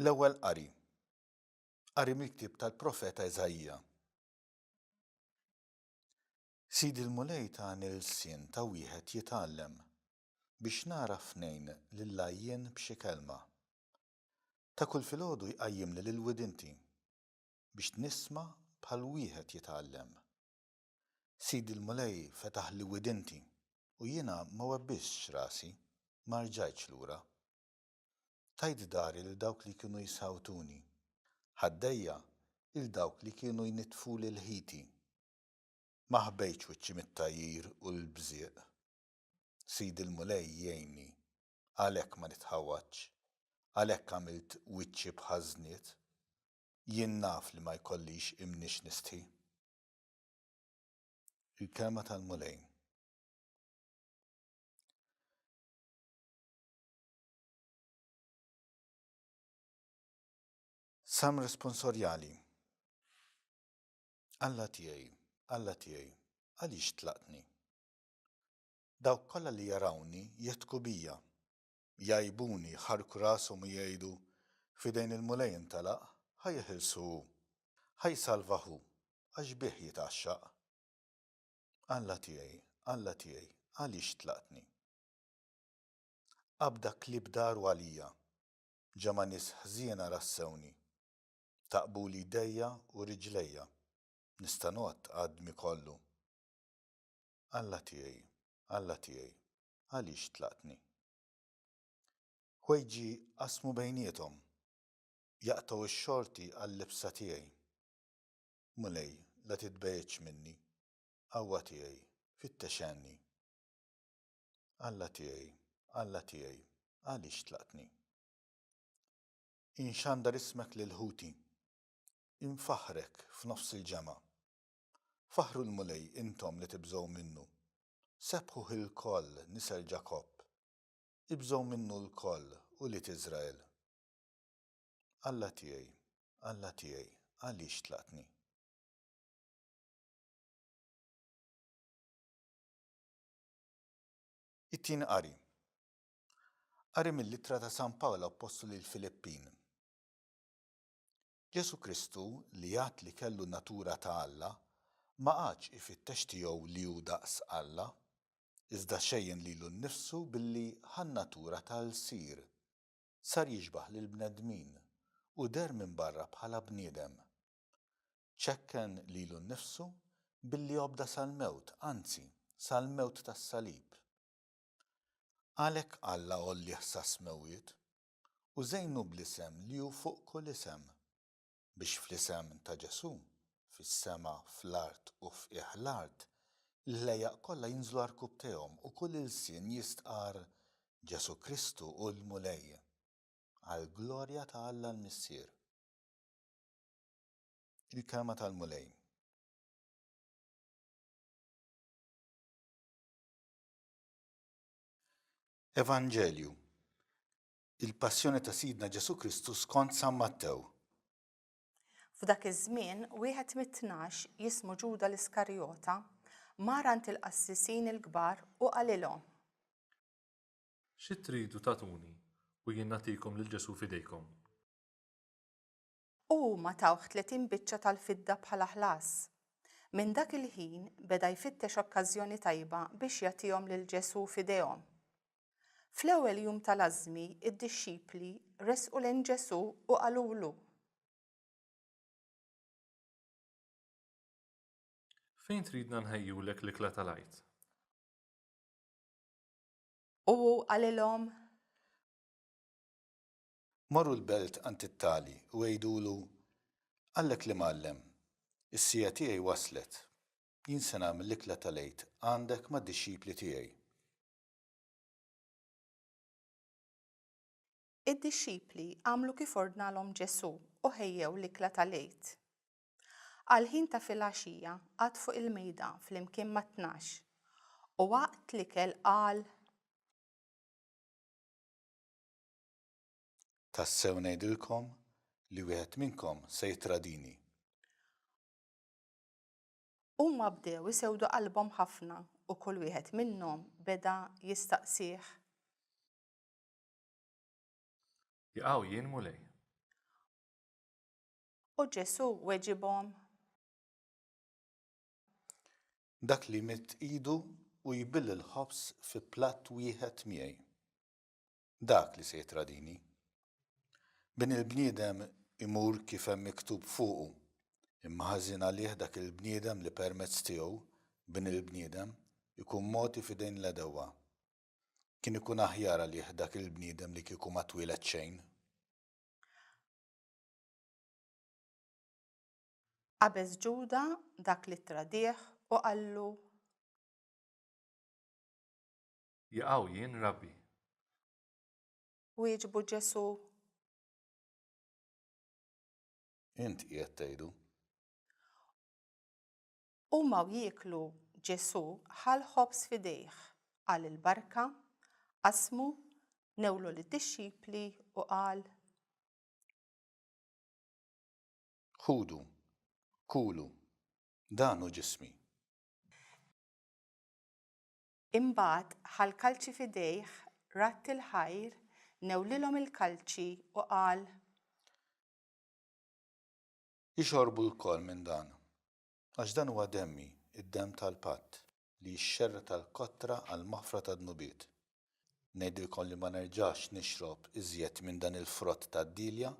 L-Ewwel Qari. Qari mill-ktieb tal-profeta Iżaija. Sidi l-Mulej tani lsien ta' wieħed jitgħallem, biex nagħraf ngħin lill-għajjien b'xi kelma. Ta' kull filgħodu jqajjimli lil widinti, biex nisma' bħal wieħed jitgħallem. Sidi l-Mulej fetaħli widinti, u jiena ma webbistx rasi, ma rġajtx lura. Tajt dari lil dawk li kienu jsawtuni, ħaddejja 'il dawk li kienu jnittfuli l-ħiti. Ma ħbejtx wiċċi mit-tgħajjir u l-bżieq. Sidi l-Mulej jgħinni, għalhekk ma nitħawwadx, għalhekk għamilt wiċċi bħaż-żnied. Jien naf li ma jkollix imniex nistħi. Il-Kelma tal-Mulej. Salm responsorjali. Alla tiegħi, Alla tiegħi, għaliex tlaqtni? Dawk kollha li jarawni jidħku bija, jgħajbuni, jħarrku rashom u jgħidu, F'idejn il-Mulej intalaq, ħa jeħilsu hu. Ħa jsalvah hu, għax bih jitgħaxxaq. Alla tiegħi, Alla tiegħi, għaliex tlaqtni? Qabda klieb daru għalija, ġemgħa nies ħżiena rassewni. Taqbuli jdejja u riġlejja, nista' ngħodd għadmi kollu. Alla tiegħi, Alla tiegħi, għaliex tlaqtni? Ħwejġi qasmu bejniethom, jaqtgħu x-xorti għal-libsa tiegħi. Mulej, la titbegħidx minni, qawwa tiegħi, fittex għenni. Alla tiegħi, Alla tiegħi, għaliex tlaqtni? Inxandar ismek lil ħuti, infaħħrek f'nofs il-ġemgħa. Faħħru l-Mulej intom li tibżgħu minnu, sebbħuh ilkoll nisel Ġakobb, ibżgħu minnu lkoll ulied Iżrael. Alla tiegħi, Alla tiegħi, għaliex tlaqtni? It-tieni qari. Qari mill-ittra ta' San Pawl Appostlu lill-Filippin. Ġesù Kristu, li għad li kellu n-natura ta' Alla, ma qagħadx ifittex tiegħu li hu daqs Alla, iżda xejjen lilu nnifsu billi ħa n-natura ta' lsir, sar jixbah lill-bnedmin u deher minn barra bħala bniedem. Ċekken lilu nnifsu billi obda sal-mewt, anzi, sal-mewt tas-salib. Għalhekk Alla għollieh sas-smewwiet, u żejnu bl-isem li hu fuq kull isem, biex fl-isem ta' Ġesù, fis-sema, fl-art u f'qiegħ l-art, il-ħlejjaq kollha jinżlu għarkupptejhom u kull ilsien jistqarr, Ġesù Kristu hu l-Mulej, għall-glorja ta' Alla l-Missier. Il-Kelma tal-Mulej. Evanġelju. Il-Passjoni ta' Sidna Ġesù Kristu skont San Mattew. F'dak iż-żmien, wieħed mit-tnax, jismu Ġuda l-Iskarjota, mar għand il-qassisin il-kbar u qalilhom. Xi tridu tagħtuni u jien nagħtikom lil Ġesù f'idejkom? U huma tawh 30 biċċa tal-fidda bħala ħlas. Minn dak il-ħin beda jfittex okkażjoni tajba biex jagħtihom lil Ġesù f'idejhom. Fl-ewwel jum tal-ażmi, id-dixxipli resqu lejn Ġesù u qalulu. Fejn tridna nħejjulek l-ikla tal-Għid? U hu qalilhom. Morru l-belt għand it-tali u għidulu, 'Qallek l-Imgħallem, Is-siegħa tiegħi waslet. Jien se nagħmel l-ikla tal-Għid għandek mad-dixxipli tiegħi. Id-dixxipli għamlu kif ordnalhom Ġesù u ħejjew l-ikla tal-Għid. Għall-ħin ta' filgħaxija qagħad fuq il-mejda flimkien mat-tnax, u waqt l-ikel qal. Tassew ngħidilkom li wieħed minnkom se jittradini. Huma bdew isewdu qalbhom ħafna u kull wieħed minnhom beda jistaqsih. Jaqaw jien, Mulej? U Ġesù weġibhom. Dak li jmidd idu u jbill il-ħobż fi platt wieħed miegħi. Dak li se jittradini. Bin il-bniedem imur kif hemm miktub fuqu, imma ħażin għalih dak il-bniedem li permezz tiegħu Bin il-bniedem ikun mogħti f'idejn l-għedewwa. Kien ikun aħjar għalih dak il-bniedem li kieku ma twieled xejn. Qabeż Ġuda, dak li ttradih, u qallu. Jaqaw jien, Rabbi? Wieġbu Ġesù. Int qiegħed tgħidu. Huma u jieklu, Ġesù ħa l-ħobż f'idejh, qal il-barka, qasmu, newlu lid-dixxipli u qal. Ħudu, kulu, dan hu ġismi. Imbagħad ħa l-kalċi f'idejh, radd il-ħajr, newlilhom il-kalċi u qal. Ixorbu lkoll minn dan, għax dan huwa demmi, id-demm tal-patt, li jixxerred għall-kotra għall-maħfra tad-dnubiet. Ngħidilkom li ma nerġax nixrob iżjed minn dan il-frott tad-dielja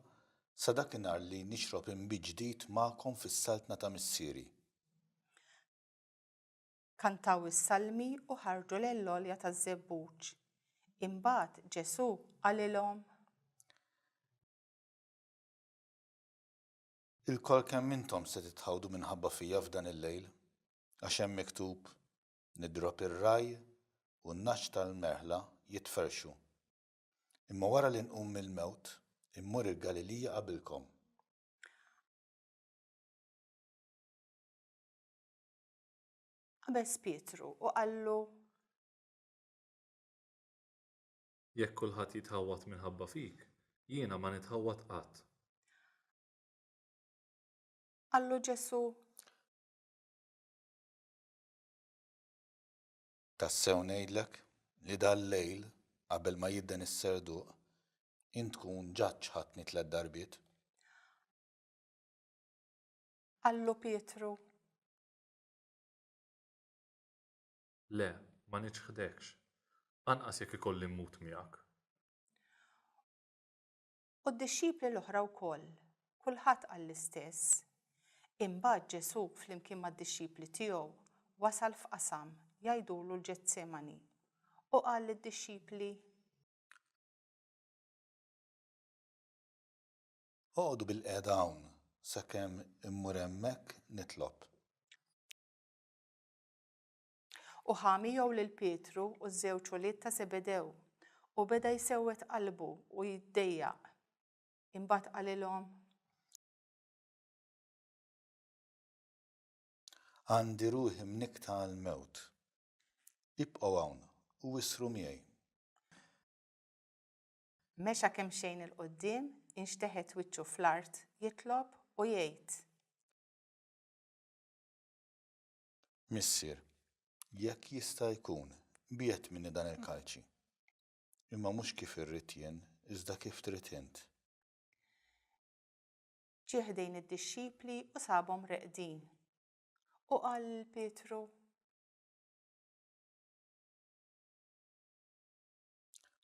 sa dakinhar li nixrob inbid ġdid magħkom fis-Saltna ta' Missieri. Kantaw is-salmi u ħarġu lejn l-għolja taż-Żebbuġ. Imbagħad Ġesù qalilhom. Ilkoll kemm intom se titħawdu minħabba fija f'dan il-lejl, għax hemm miktub, 'Nidrob ir-ragħaj u n-nagħaġ tal-merħla jitferrxu. Imma wara li nqum mill-mewt, immur il-Galilija qabilkom. Qabeż Pietru u qallu. Jekk kulħadd jitħawwad minħabba fik, jiena ma nitħawwad qatt. Qallu Ġesù. Tassew ngħidlek li dal-lejl, qabel ma jidden is-serduq, int tkun ġa ċħadtni tlett darbiet. Qallu Pietru. Le, ma niċħdekx, anqas jekk ikolli mmut miegħek. U d-dixxipli l-oħra wkoll, kulħadd qal l-istess. Imbagħad Ġesù flimkien mad-dixxipli tiegħu wasal f'qasam jgħidulu l-Ġetsemani, u qal lid-dixxipli. Oqogħdu bilqiegħda hawn sakemm immur hemmhekk nitlob. U ħa miegħu lil Pietru u ż-żewġ ulied ta' Sebedew, u beda jsewwed qalbu u jiddejjaq. Imbagħad qalilhom. Għandi ruħi mnikkta għall-mewt. Ibqgħu hawn u isru miegħi. Mexa kemxejn 'il quddiem, inxteħet wiċċu fl-art jitlob u jgħid. Missier, jekk jista' jkun, biegħed minni dan il-kalċi. Imma mhux kif irrid jien, iżda kif trid int. Ġie ħdejn id-dixxipli u sabhom reqdin. U qal lil Pietru.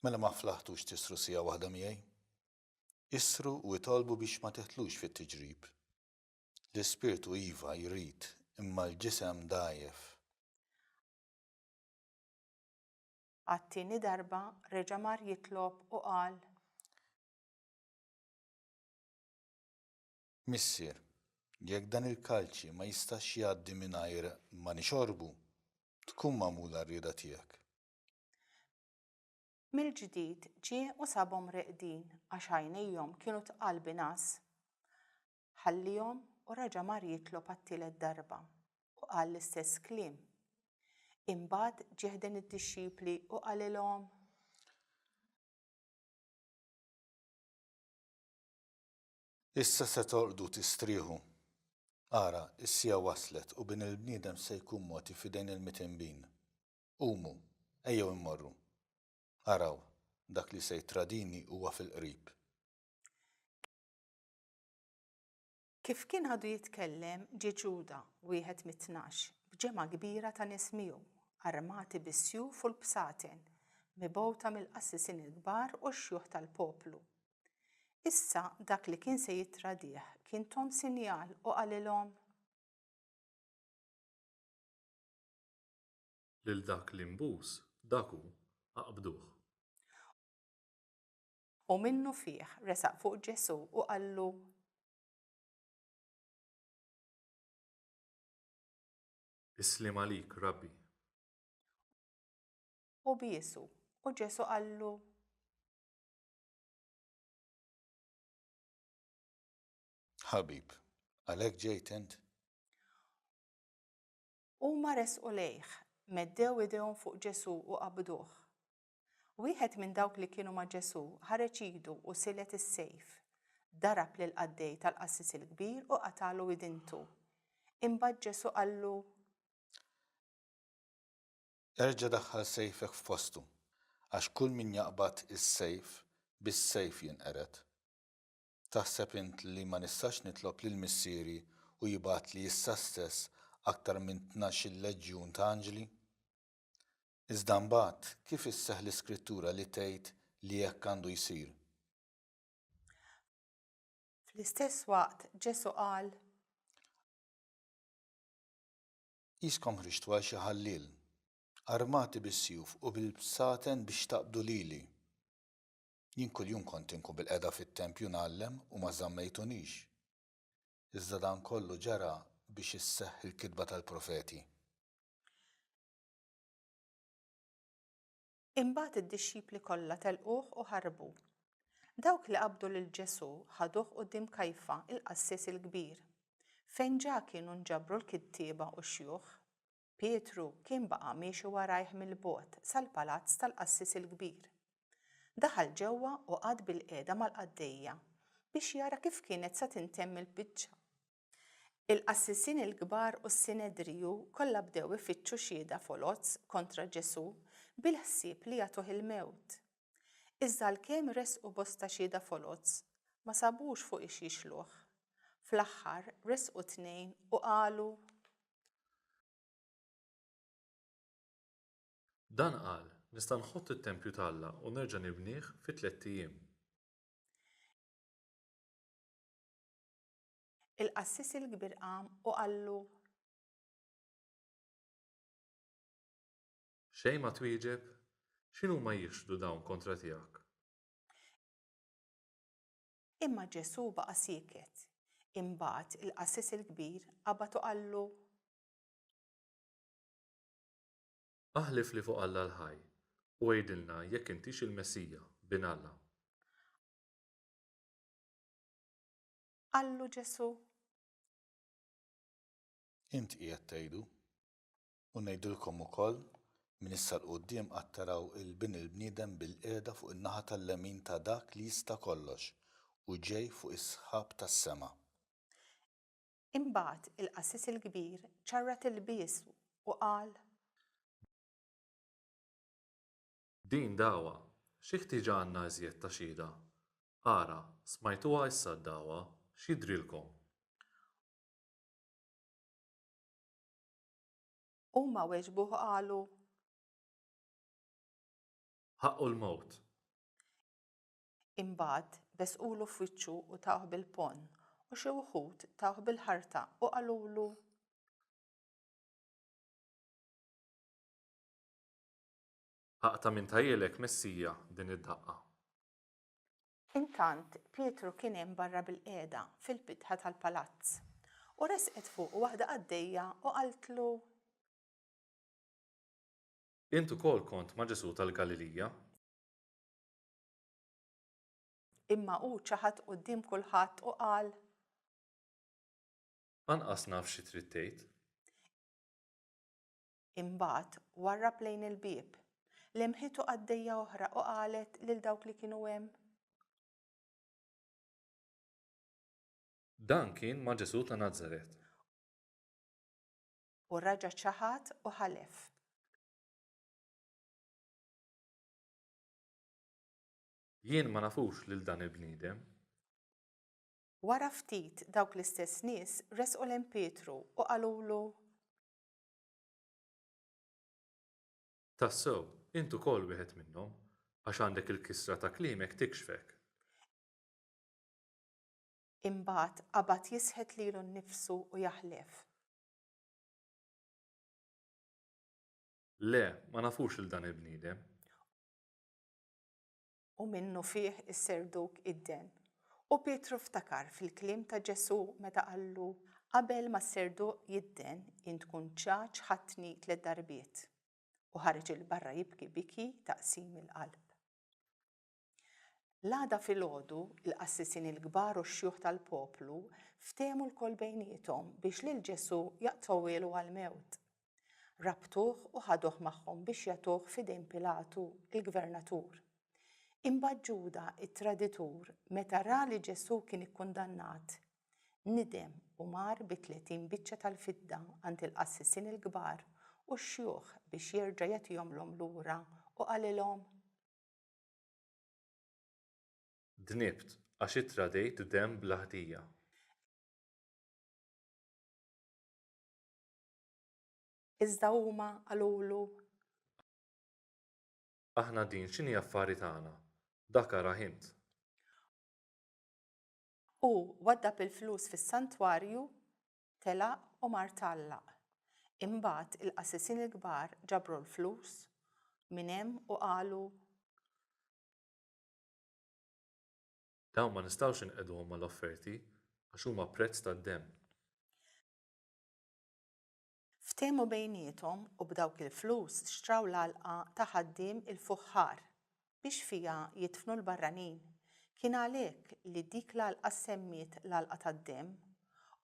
Mela ma flaħtux tisru siegħa waħda miegħi? Isru u itolbu biex ma tidħlux fit-tiġrib. L-ispirtu iva jrid, imma l-ġisem dgħajjef. Għat-tieni darba reġa' mar jitlob u qal. Missier, jekk dan il-kalċi ma jistax jgħaddi mingħajr ma nixorbu, tkun magħmula r-rieda tiegħek. Mill-ġdid ġie u sabhom reqdin għax għajnejhom kienu tqal bingħas. Ħalliehom u raġa' mar jitlob għat-tielet darba, u qal l-istess kliem. Imbagħad ġie ħdejn id-dixxipli u qalilhom. Issa se torqdu tistrieħu. Ara, is-siegħa waslet u Bin il-bniedem se jkun mogħti f'idejn il-mitinbin. Qumu, ejjew immorru. Araw, dak li se jittradini huwa fil-qrib. Kif kien għadu jitkellem, ġie Ġuda, wieħed mit-Tnax, b'ġemgħa kbira ta' nies miegħu, armati bis-sjuf u l-bsaten, mibgħuta mill-qassisin il-kbar u x-xjuħ tal-poplu. Issa dak li kien se jittradih kien thom sinjal u qalilhom. Lil dak li nbus, dak hu, aqbduh. U minnufih resaq fuq Ġesù u qallu. Is-sliem għalik, Rabbi. U biesu, u Ġesù qallu. Ħabib, għalhekk ġejt int? Huma resqu lejh, meddew idejhom fuq Ġesù u qabduh. Wieħed minn dawk li kienu ma' Ġesù ħareġ idu u silet is-sejf. Darab lill-qaddej tal-qassis il-kbir u qatagħlu widintu. Imbagħad Ġesù qallu. Erġa' daħħal sejfek f'postu, għax kull min jaqbad is-sejf, bis-sejf jinqered. Taħseb int li ma nistax nitlob lil Missieri u jibgħatli issa stess aktar minn tnax-il leġjun ta' anġli? Iżda mbagħad kif isseħħ l-Iskrittura li tgħid li hekk għandu jsir? Fl-istess waqt Ġesù qal. Qiskom ħriġtu għal xi ħalliel, armati bis-sjuf u bil-bsaten biex taqbdu lili. Jien kuljum kont inkun bilqiegħda fit-tempju ngħallem u ma żammejtunix. Iżda dan kollu ġara biex isseħħ il-kitba tal-profeti. Imbagħad id-dixxipli kollha telquh u ħarbu. Dawk li qabdu lil Ġesù ħaduh quddiem Kajfa, il-qassis il-kbir, fejn ġa kienu nġabru l-kittieba u x-xjuħ. Pietru kien baqa' miexi warajh mill-bogħod sal-palazz tal-qassis il-kbir. Daħal ġewwa u qagħad bilqiegħda mal-qaddejja biex jara kif kienet sa tintemm il-biċċa. Il-qassisin il-kbar u s-Sinedriju kollha bdew ifittxu xhieda foloz kontra Ġesù bil-ħsieb li jagħtuh il-mewt. Iżda għalkemm ressqu bosta xhieda foloz, ma sabux fuqiex jixluh. Fl-aħħar ressqu tnejn u qalu. Dan qal, Nista' nħott it-tempju ta' Alla u nerġa' nibnih fi tlett ijiem. Il-qassis il-kbir qam u qallu. Xejn ma twieġeb? X'inhuma jixhdu dawn kontra tiegħek? Imma Ġesù baqa' sieket. Imbagħad il-qassis il-kbir qabad u qallu. Aħlifli fuq Alla l-ħaj, u għidilna jekk intix il-Messija, Bin Alla. Qallu Ġesù. Int qiegħed tgħidu. U ngħidilkom ukoll, minn issa 'l quddiem għad taraw 'il Bin il-bniedem bilqiegħda fuq in-naħa tal-lemin ta' Dak li jista' kollox u ġej fuq is-sħab tas-sema. Imbagħad il-qassis il-kbir ċarrat ilbiesu u qal. Din dagħwa, xi ħtieġa għandna iżjed ta' xhieda? Ara, smajtuha issa d-dagħwa, x'jidhrilkom? Huma weġbuh u qalu. Ħaqqu l-mewt. Imbagħad besqulu f'wiċċu u tawh bil-ponn, u xi wħud tawh bil-ħarta u qalulu. Aqta' minn tgħajjilek, Messija, din id-daqqa. Intant, Pietru kien hemm barra bilqiegħda fil-bitħa tal-palazz. U resqet fuqu waħda qaddejja u qaltlu. Int ukoll kont ma' Ġesù tal-Galilija. Imma hu ċaħad quddiem kulħadd u qal. Anqas naf xi trid tgħid. Imbagħad warrab lejn il-bieb. Lemħitu qaddejja oħra u qalet lil dawk li kienu hemm. Dan kien ma' Ġesù ta' Nazaret. U raġa' ċaħad u ħalef. Jien ma nafux lil dan il-bniedem. Wara ftit dawk l-istess nies resqu lejn Pietru u qalulu. Tassew, int ukoll wieħed minnhom, għax għandek il-kisra ta' kliemek tikxfek. Imbagħad qabad jisħet lilu nnifsu u jaħlef. Le, ma nafux lil dan il-bniedem. U minnufih is-serduk idden. U Pietru ftakar fil-kliem ta' Ġesù meta qallu, Qabel ma s-serduq jidden, int tkun ġa ċħadtni tliet darbiet. U ħareġ 'il barra jibki biki ta' qsim il-qalb. L-għada filgħodu, il-qassisin il-kbar u x-xjuħ tal-poplu ftehmu lkoll bejniethom biex lil Ġesù jaqtgħuhielu għall-mewt. Rabtuh u ħaduh magħhom biex jagħtuh f'idejn Pilatu, il-gvernatur. Imbagħad Ġuda, it-traditur, meta ra li Ġesù kien ikkundannat, nidem u mar bi 30 biċċa tal-fidda għand il-qassisin il-kbar u x-xjuħ biex jerġa' jagħtihomlhom lura u qalilhom, Dnibt, għax ittradejt demm bla ħtija. Iżda huma qalulu. Aħna din x'inhi affari tagħna? Dak arah int. Hu waddab il-flus fis-santwarju, telaq u mar tgħallaq. Imbagħad il-qassisin il-kbar ġabru l-flus minn hemm u qalu. Dawn ma nistgħux inqegħduhom mal-offerti, għax huma prezz tad-demm. Ftehmu bejniethom u b'dawk il-flus xtraw l-għalqa ta' ħaddiem il-fuħħar biex fiha jidfnu l-barranin. Kien għalhekk li dik l-għalqa ssemmiet l-Għalqa tad-Demm,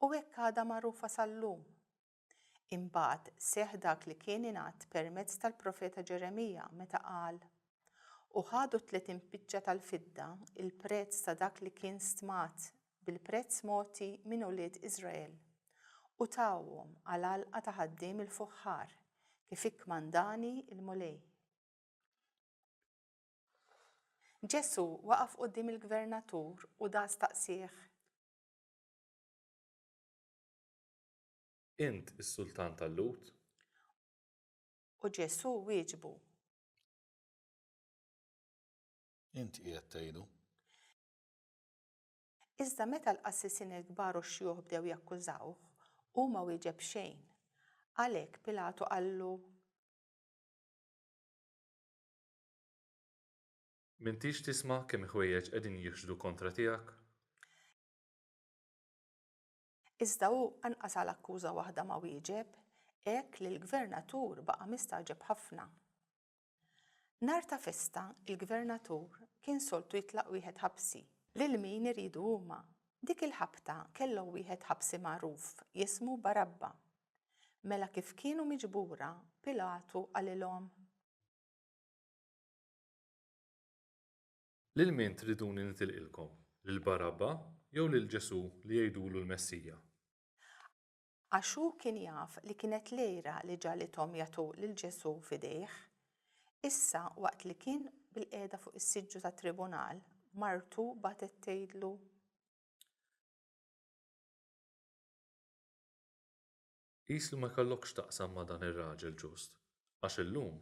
u hekk għadha magħrufa sal-lum. Imbagħad seħħ dak li kien ingħad permezz tal-profeta Ġeremija meta qal, U ħadu t-30 biċċa tal-fidda, il-prezz ta' dak li kien stmat bil-prezz mogħti minn ulied Iżrael, u tawhom għal għalqa ta' ħaddiem il-fuħħar, kif ikkmandani l-Mulej. Ġesù waqaf quddiem il-gvernatur u da staqsieh. Int is-sultan tal-Lhud? U Ġesù wieġbu. Int qiegħed tgħidu. Iżda meta l-qassisin il-kbar u x-xjuħ bdew jakkużawh, hu ma wieġeb xejn. Għalhekk Pilatu qallu. M'intix tisma' kemm ħwejjeġ qegħdin jixhdu kontra tiegħek? Iżda hu anqas għal akkuża waħda ma wieġeb, hekk li l-gvernatur baqa' mistagħġeb ħafna. Nhar ta' festa, il-gvernatur kien soltu jitlaq wieħed ħabsi, lil min iridu huma. Dik il-ħabta kellhom wieħed ħabsi magħruf, jismu Barabba. Mela kif kienu miġbura, Pilatu qalilhom. Lil min triduni nitilqilkom, lil Barabba jew lil Ġesù li jgħidulu l-Messija? Għax hu kien jaf li kienet l-għira li ġagħlithom jagħtu lil Ġesù f'idejh. Issa, waqt li kien bilqiegħda fuq is-siġġu tat-tribunal, martu bagħtet tgħidlu. Qis li ma jkollokx x'taqsam ma' dan ir-raġel ġust, għax illum,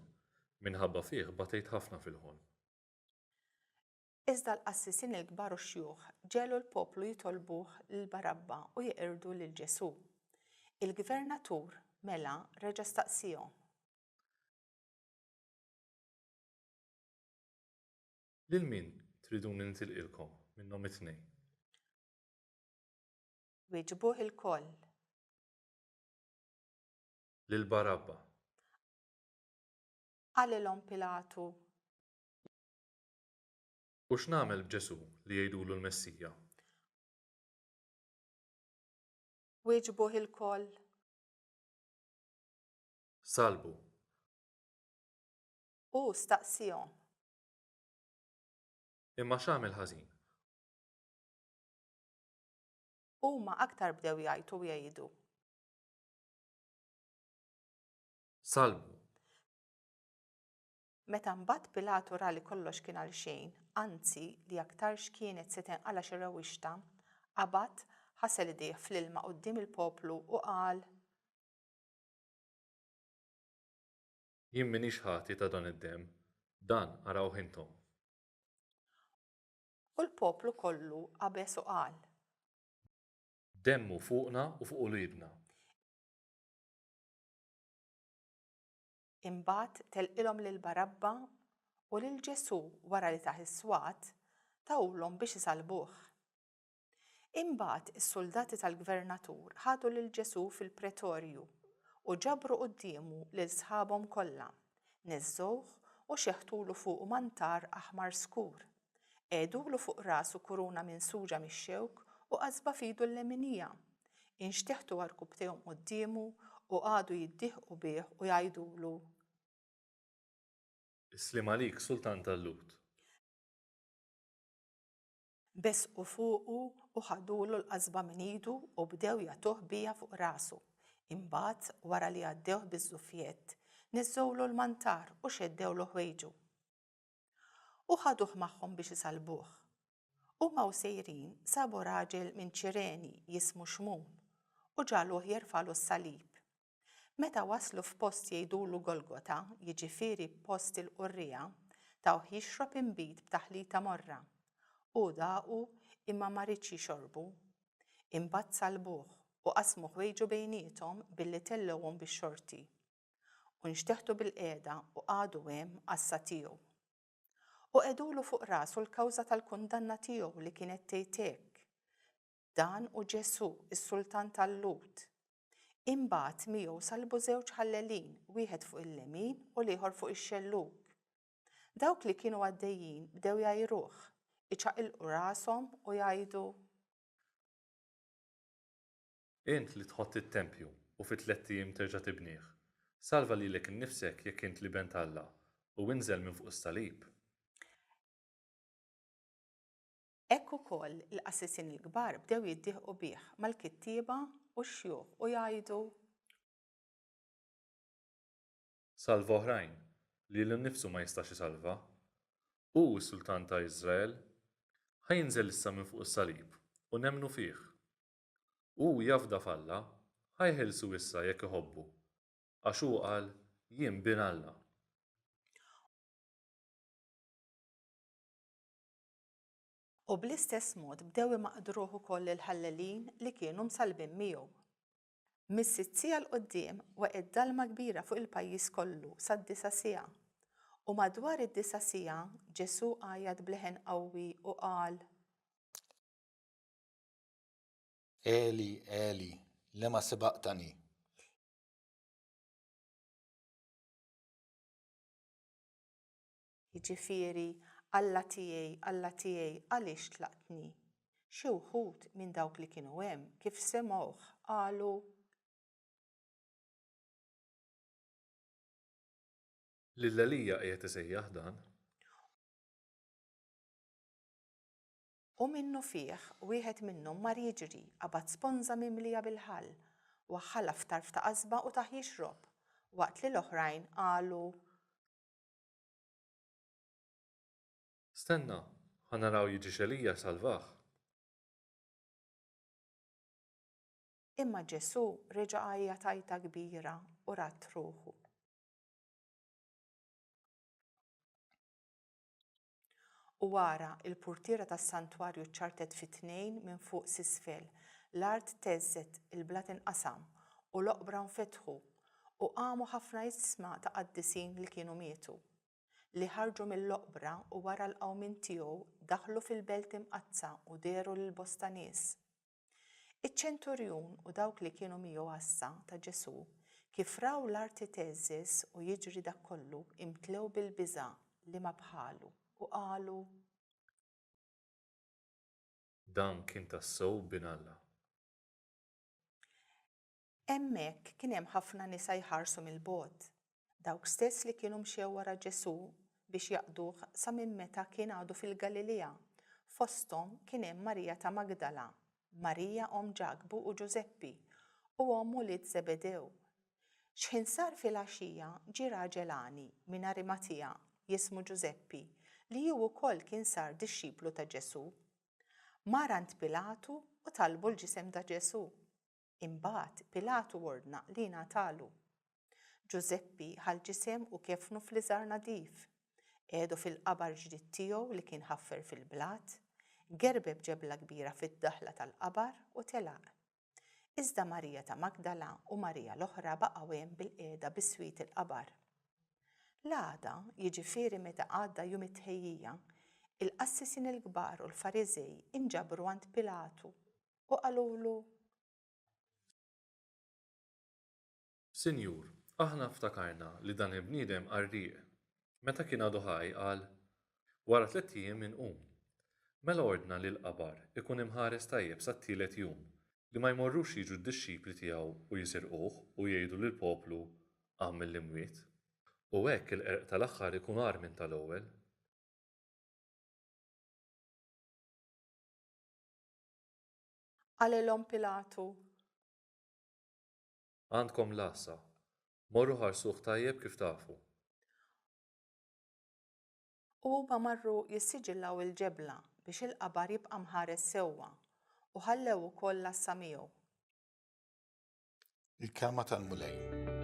minħabba fih batejt ħafna fil-ħolm. Iżda l-qassisin il-kbar u x-xjuħ ġegħlu l-poplu jitolbuh lil Barabba u jeqirdu lil Ġesù. Il-gvernatur, mela, reġa' staqsiehom. Lil min triduni nitilqilkom minnhom it-tnejn? Wieġbuh ilkoll. Lil Barabba. Qalilhom Pilatu. U x'nagħmel b'Ġesù li jgħidulu l-Messija? Wieġbuh ilkoll. Sallbu. Hu staqsiehom. Imma x'għamel ħażin? Huma aktar bdew jgħajtu u jgħidu. Sallbu. Meta mbagħad Pilatu ra li kollox kien għalxejn, anzi li aktarx kienet se tinqala' xi rewwixta, Qabad, ħasel idejh fl-ilma quddiem il-poplu u qal. Jien m'iniex ħati ta' dan id-demm, dan arawh intom. U l-poplu kollu qabeż u qal. Demmu fuqna u fuq uliedna. Imbagħad telqilhom lil Barabba, u lil Ġesù, wara li tah is-swat, tahulhom biex isallbuh. Imbagħad is-suldati tal-gvernatur ħadu lil Ġesù fil-pretorju u ġabru quddiemu lil sħabhom kollha, neżżgħuh u xeħtulu fuqu mantar aħmar skur. Qegħdulu fuq rasu kuruna minsuġa mix-xewk u qasba f'idu l-leminija. Inxteħtu għarkupptejhom quddiemu u qagħdu jiddieħqu bih u jgħidulu. Is-sliem għalik, Sultan tal-Lhud! Besqu fuqu u ħadulu l-qasba minn idu u bdew jagħtuh biha fuq rasu. Imbagħad, wara li għaddewh biż-żuffjett, neżżgħulu l-mantar u xeddewlu ħwejġu. U ħaduh magħhom biex isallbuh. Huma u sejrin sabu raġel minn Ċireni jismu Xmun u ġagħluh jerfagħlu s-salib. Meta waslu f'post jgħidulu Golgota, jiġifieri Post il-Qurriegħa, tawh jixrob inbid b'taħlita morra. Hu daqu imma ma riedx jixorbu. Imbagħad sallbuh u qasmu ħwejġu bejniethom billi tellgħuhom bix-xorti. U nxteħtu bilqiegħda u qagħdu hemm għassa tiegħu. U qegħdulu fuq rasu l-kawża tal-kundanna tiegħu li kienet tgħid hekk, Dan hu Ġesù, is-Sultan tal-Lhud. Imbagħad miegħu sallbu żewġ ħallelin, wieħed fuq il-lemin u l-ieħor fuq ix-xellug. Dawk li kienu għaddejjin bdew jgħajruh, iċaqilqu rashom u jgħidu. Int li tħott it-tempju u fi tlett ijiem terġa' tibnih, salva lilek innifsek jekk int l-Iben t'Alla, u inżel minn fuq is-salib. Hekk ukoll il-qassisin il-kbar bdew jiddieħqu bih mal-kittieba u x-xjuħ u jgħidu. Salva oħrajn, lilu nnifsu ma jistax isalva. Hu s-Sultan ta' Iżrael. Ħa jinżel issa minn fuq is-salib, u nemmnu fih. Hu jafda f'Alla, ħa jeħilsu issa jekk iħobbu, għax hu qal, 'Jien Bin Alla. U bl-istess mod bdew imaqdruh ukoll il-ħallelin li kienu msallbin miegħu. Mis-sitt siegħa 'l quddiem waqgħet dalma kbira fuq il-pajjiż kollu sad-disa' siegħa. U madwar id-disa' siegħa Ġesù għajjat b'leħen qawwi u qal. Eli, Eli, lema sebaqtani? Jiġifieri, Alla tiegħi, Alla tiegħi, għaliex tlaqtni? Xi wħud minn dawk li kienu hemm, kif semgħuh, qalu. Lil Elija qiegħed isejjaħ dan. U minnufih, wieħed minnhom mar jiġri, qabad sponża mimlija bil-ħall, waħħalha f'tarf ta' qasba u tah jixrob, waqt li l-oħrajn qalu. Stenna, ħa naraw jiġix Elija jsalvah. Imma Ġesù reġa' għajjat għajta kbira u radd ruħu. U ara, il-purtiera tas-santwarju ċċartet fi tnejn minn fuq s'isfel, l-art theżżet, il-blat inqasam, u l-oqbra nfetħu, u qamu ħafna iġsma ta' qaddisin li kienu mietu, li ħarġu mill-oqbra u wara l-qawmien tiegħu daħlu fil-belt imqaddsa u dehru lil bosta nies. Iċ-ċenturjun u dawk li kienu miegħu għassa ta' Ġesù, kif raw l-art titgħeżżeż u jiġri dak kollu, imtlew bil-biża' li ma bħalu, u qalu. Dan kien tassew Bin Alla. Hemmhekk kien hemm ħafna nisa jħarsu mill-bogħod, dawk stess li kienu mxew wara Ġesù biex jaqduh sa minn meta kien għadu fil-Galilea, fosthom kien hemm Marija ta' Magdala, Marija omm Ġakbu u Ġużeppi, u omm ulied Żebedew. X'ħin sar filgħaxija ġie raġel għani minn Arimatija jismu Ġużeppi, li hu wkoll kien sar dixxiplu ta' Ġesù. Mar għand Pilatu. u talbu l-ġisem ta' Ġesù. Imbagħad Pilatu ordna li jingħatalu. Ġużeppi ħa l-ġisem u kefnu f'liżar nadif. Qiegħdu fil-qabar ġdid tiegħu li kien ħaffer fil-blat, gerbeb ġebla kbira fid-daħla tal-qabar u telaq. Iżda Marija ta' Magdala u Marija l-oħra baqgħu hemm bilqiegħda biswit il-qabar. L-għada, jiġifieri meta għadda jum it-tħejjija, il-qassisin il-kbar u l-Fariżej inġabru għand Pilatu u qalulu. Sinjur, aħna ftakarna li dan il-bniedem qarrieq. Meta kien għadu ħaj qal, 'Wara tlett ijiem inqum. Mela ordna li l-qabar ikun imħares tajjeb sat-tielet jum, li ma jmorrux jiġu d-dixxipli tiegħu u jisirquh u jgħidu lill-poplu, 'Qam mill-imwiet. U hekk il-qerq tal-aħħar ikun agħar minn tal-ewwel. Qalilhom Pilatu. Għandkom l-għassa. Morru ħarsuh tajjeb kif tafu. U huma marru jissiġillaw il-ġebla biex il-qabar jibqa' mħares sewwa, u ħallew ukoll l-għassa miegħu. Il-Kelma tal-Mulej.